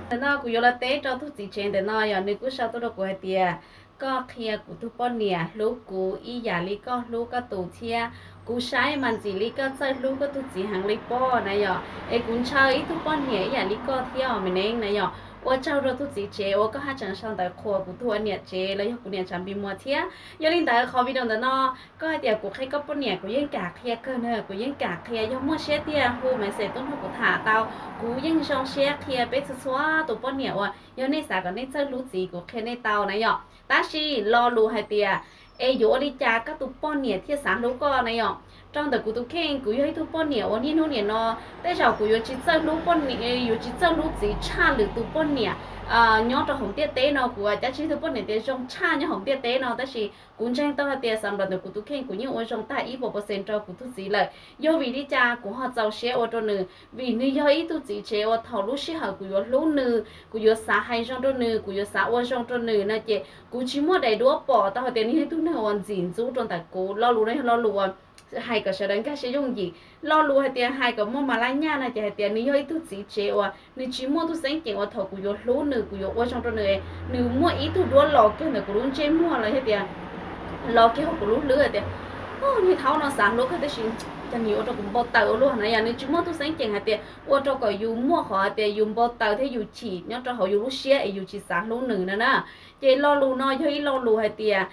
Ntawm no kuv yuav los teb rau tug txiv tsev ntawm no yog nws kuj sau tuaj rau kuv hais tias, koj qhia kuv tug poj niam hlub kuv ib yam li koj hlub koj tus thiab. Kuv saib mas ntxim li koj txawj hlub koj tug txiv heev li pob na yom. Es kuv ntshaw ib tug poj niam ib yam li koj thiab os me neeb na yom. Ua tsaug rau tug txiv tsev uas koj haj tseem sau ntawv qhuas kuv tug ua niam tsev los yog kuv niam Tsav Npis Muas thiab. Yog li ntawd qhov video ntawm no koj hais tias kuv qhia koj poj niam, kuv yeej kam qhia kawg na, kuv yeej kam qhia. Yog muaj siab tiag hu message tuaj nrog kuv tham tau, kuv yeej zoo siab qhia peb txhua txhua tus poj niam uas yog nej xav kom nej txawj hlub txiv kuv qhia nej tau na yom. Tab sis lo lus hais tias es yuav ua li cas koj tus poj niam thiaj xav hlub koj na yom. Rau ntawm kuv tus kheej kuv yog ib tug poj niam uas niaj hnub nim no tej zaum kuv yuav tsis txawj hlub poj niam, yuav tsis txawj hlub txiv tshaj lwm tus poj niam nyob rau hauv ntiaj teb no. Kuv ua cas tsis tug poj niam tias zoo tshaj nyob hauv ntiaj teb no, tab sis kuv ntseeg tau hais tias xam lam ntawm kuv tus kheej kuv yeej ua zoo tag ib puas percent rau kuv tug txiv lawm. Yog vim li cas kuv ho txaus siab ua rau nws? Vim nws yog ib tug txiv tsev uas thaum lub sij hawm kuv yuav hlub nws, kuv yuav xav hais zoo rau nws, kuv yuav xav ua zoo rau nws no ces kuv tsis muaj daim duab pom tau hais tias nws yog ib tug neeg uas ntxim ntxub rau ntawm kuv. Lo lus no yog lo lus uas hais kom sawv daws nkag siab yooj yim. Lo lus hais tias hais kom muaj mas laj nyaj no ces hais tias nws yog ib tug txiv tsev uas nws tsis muaj tug xeeb ceem uas thaum kuv yuav hlub nws, kuv yuav ua zoo rau nws, nws muaj ib tug duab los kiag ntawm kuv lub ntsej muag los yog tias los kiag hauv kuv lub hlwb hais tias, niag thaub no xav hlub kawg tab sis cas nws ua rau kuv npau taws ua luaj na yom. Nws tsis muaj tug xeeb ceem hais tias ua rau kom yus muaj qhov hais tias yus npau taws thiab yus chim nyob rau hauv yus lub siab es yus tsis xav hlub nws no na. Ces lo lus no yog ib lo lus hais tias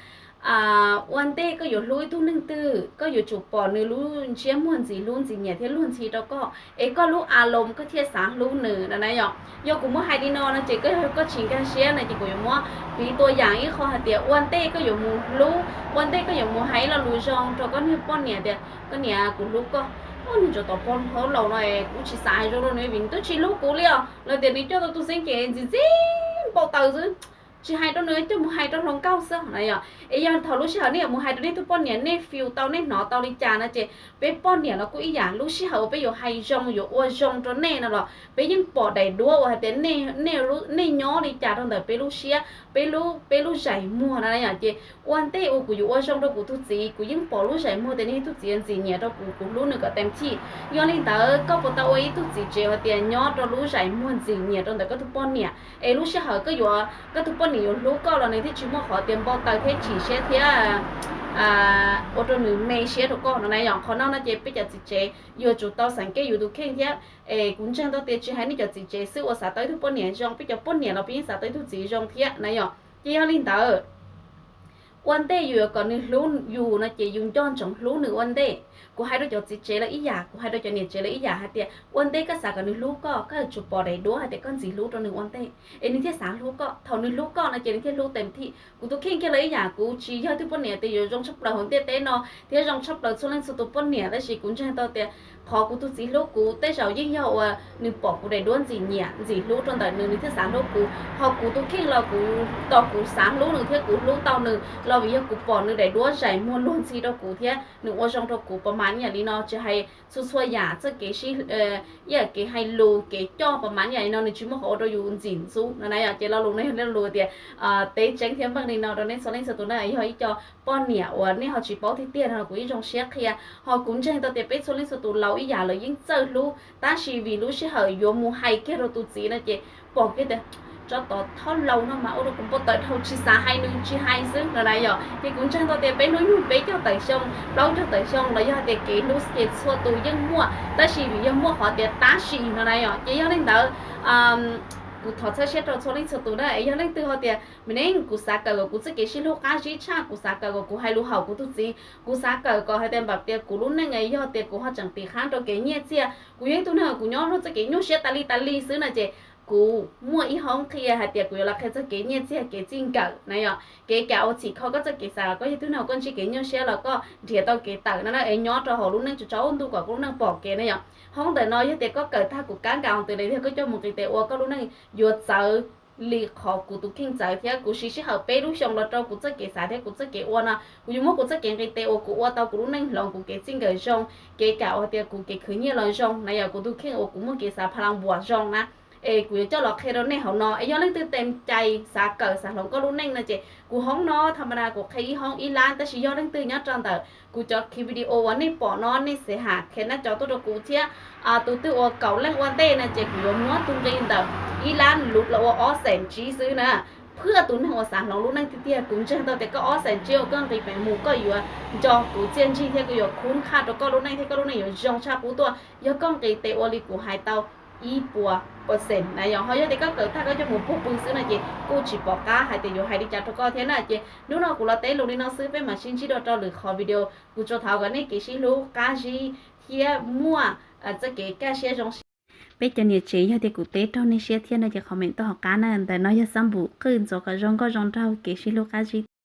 ua ntej koj yuav hlub ib tug neeg twg, koj yuav tsum pom nws lub ntsiab muag ntxim hlub ntxim nyiam thiab luag ntxhi rau koj es koj lub a loos koj thiaj xav hlub nws no na yom. Yog kuv muab hais li no no ces koj, yog koj tsis nkag siab no ces kuv yuav muab piv tua yam ib qho hais tias ua ntej koj yuav mus hlub, ua ntej koj yuav mus hais ib lo lus zoo rau koj niag poj niam tias koj niam kuv hlub koj, nws tseem tom pog hauv laus no kuv tsis xav hais zoo rau nws vim nws twb tsis hlub kuv li os, los tias nws coj tau tus xeeb ceem ntxim ntxim npau taws xwb, tsis hais rau nws coj mus hais rau hluas nkauj xwb na yom. Es yog thaum lub sij hawm nej yuav mus hais rau nej tug poj niam nej feel tau nej hnov tau li cas no ces peb poj niam los kuj ib yam, lub sij hawm uas peb yuav hais zoo yuav ua zoo rau nej no los peb yeej pom daim duab uas hais tias nej nyob li cas rau ntawm peb lub siab, peb lub, peb lub zais muag no na yom. Ces ua ntej uas kuv yuav ua zoo rau kuv tug txiv kuv yeej pom lub zais muag tias nws yog ib tug txiv ntxim nyiam rau kuv, kuv hlub nws kom teem chij. Yog li ntawd koj puas tau ua ib tug txiv tsev hais tias nyob rau lub zais muag ntxim nyiam rau ntawm koj tug poj niam es lub sij hawm koj yuav, koj tug poj niam yuav hlub koj los nws thiaj tsis muaj qhov tias npau taws thiab chim siab thiab ua rau nws me siab rau koj no na yom. Qhov no no ces peb cov txiv tsev yuav tsum tau xeem kej yus tus kheej thiab. Es kuv ntseeg tau tias tsis hais nej cov txiv tsev xwb uas xav tau ib tug poj niam zoo, peb cov poj niam los peb yeej xav tau ib tug txiv zoo thiab na yom. Ces yog li ntawd ua ntej yus yuav kom nws hlub yus no ces yus nco ntsoov hlub nws ua ntej. Kuv hais rau cov txiv tsev los ib yam, kuv hais rau cov niam tsev los ib yam hais tias ua ntej koj xav kom nws hlub koj, koj yuav tsum pom daim duab hais tias koj ntxim hlub rau nws ua ntej es nws thiaj xav hlub koj. Thaum nws hlub koj no ces nws thiaj hlub teem chij. Kuv tus kheej kiag los ib yam, kuv tsis yog ib tug poj niam tias yuav zoo tshaj plaws hauv ntiaj teb no thiab zoo tshaj plaws txhua leej txhua tus poj niam, tab sis kuv ntseeg tau tias qhov kuv tus txiv hlub kuv tej zaum yeej yog uas nws pom kuv daim duab ntxim nyiam ntxim hlub rau ntawm nws, nws thiaj xav hlub kuv. Ho kuv tus kheej los kuv, tos kuv xav hlub nws thiab kuv hlub tau nws los vim yog kuv pom nws daim duab zais muag luag ntxhi rau kuv thiab nws ua zoo rau kuv. Pas mas ib yam li no, tsis hais txhua txhua yam, txoj kev sib, ib yam kev hais lus, kev coj, pas mas ib yam li no nws tsis muaj qhov ua rau yus ntxim ntxub no na yom. Ces lo lus no yog lo lus tias teb tseeb thiab npeej li no rau nej txhua leej txhua tus na. Yog ib co poj niam uas nej ho tsis paub tiag tiag no kuv yeej zoo siab qhia. Ho kuv ntseeg tau tias peb txhua leej txhua tus laus ib yam los yeej txawj hlub, tab sis vim lub sij hawm yuav mus hais kiag rau tus txiv no ces pom kiag tias tsov tom thaub laus no mas ua rau kuv npau taws dhau, tsis xav hais nws tsis hais xwb no na yom. Ces kuv ntseeg tau tias peb hnub nyoog peb caug tawm xyoo, plaub caug tawm xyoo los yog tias kev hlub ces txhua tus yeej muaj, tab sis vim yog muaj qhov tias tab sis no na yom. Ces yog li ntawd kuv thov txhawb siab rau txhua leej txhua tus na. Es yog leej twg ho tias me neeb kuv xav kawm kom kuv txoj kev sib hlub qab zib tshaj, kuv xav kawm kom kuv hais lus haum kuv tus txiv, kuv xav kawm kom hais tias npam tias kuv lub neej yog tias kuv ho tseem tiv qhab rau kev nyiaj txiag, kuv yog ib tug neeg kuv nyob rau txoj kev nyuaj siab tas li tas li xwb no ces kuv muaj ib hoob qhia hais tias kuv yuav los qhia txog kev nyiaj txiag kev txij nkawm na yom. Kev kam ua txhim kho koj txoj kev xav, koj yog tug neeg koj ntsib kev nyuaj siab los koj nrhiav tau kev tawm no na, es nyob rau hauv lub neej tsaus ntuj kom koj lub neej pom kev na yom. Hoob ntawm no yog tias koj kawm tag kuv kab nkas tus li thiab koj coj mus nqis tes ua, koj lub neej yuav txawv li qhov kuv tus kheej txawv thiab. Kuv siv sij hawm peb lub xyoo los rau kuv txoj kev xav thiab kuv txoj kev ua no, kuv yuav muab kuv txoj kev nqis tes uas kuv ua tau kuv lub neej hloov, kuv kev txij nkawm zoo, kev kam ua tias kuv kev khwv nyiaj los zoo na yom, kuv tus kheej uas kuv muaj kev xav pha las npuas zoo na. Es kuv yuav coj los qhia rau nej hauv no, es yog leej twg tes cai xav kawm xav hloov koj lub neej no ces kuv hoob no tha ma da kuv qhia ib hoob ib lab, tab sis yog leej twg nyob rau ntawm kuv cov video uas nej pom no nej xav ham qhia nab co tuaj rau kuv thiab. Tus twg uas kaum leej ua ntej na ces kuv yuav muab tus nqi ntawm ib lab lub los ua ob xees tsib xwb na. Phwj tus neeg uas xav hloov lub neej tiag tiag, kuv ntseeg tau tias koj ob xees tsib uas koj nqis peem mus koj yuav nco kuv txiaj ntsig thiab koj yuav khub khaj rau koj lub neej thiab koj lub neej yuav zoo tshaj qub tuaj yog koj nqis tes ua li kuv hais tau ib puas percent na. Yog ho yog tias koj kawm tag koj coj mus puag pw xwb no ces kuj tsis pom qab hais tias yuav hais li cas rau koj thiab na. Ces hnub no kuv los teb lus li no xwb, peb mam sib ntsib dua rau lwm qhov video. Kuv tsuas thov kom nej kev sib hlub qab zib thiab muaj txoj kev kaj siab zoo siab. Peb cov niam tsev yog tias kuv teb raug nej siab thiab no ces comment tuaj hauv qab na. Ntawm no yog xab npum qwj ntxuav kom zoo nkauj zoo nraug, kev sib hlub qab zib.